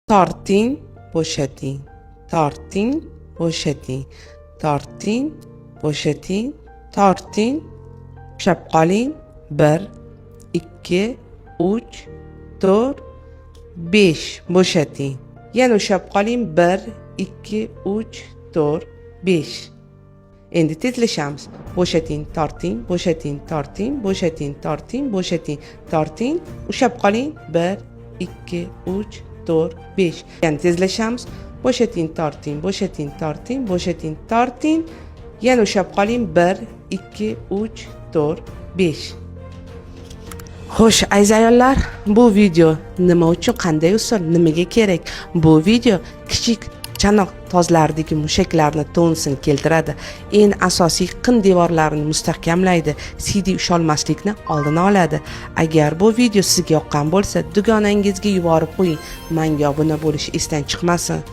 Torting, bo'shating, torting, bo'shating, torting, bo'shating, torting, ushlab qoling. 1, 2, 3, 4, 5, bo'shating. Yana ushlab qoling. 1, 2, 3, 4, 5. Endi tezlashamiz. Bo'shating, torting, bo'shating, torting, bo'shating, torting, bo'shating, torting, ushlab qoling. 1, 2, 3, 4, 5. Yana tezlashamiz. Bo'shating, torting, bo'shating, torting, bo'shating, torting. Yana ushlab qoling. 1, 2, 3, 4, 5. Xo'sh, aziz ayollar, bu video nima uchun, qanday usul, nimaga kerak? Bu video kichik chanoq tozlaridagi mushaklarni tonusini keltiradi. Eng asosiy qin devorlarini mustahkamlaydi, siydik usholmaslikni oldini oladi. Agar bu video sizga yoqqan bo'lsa, dugonangizga yuborib qo'ying. Menga obuna bo'lish esdan chiqmasin.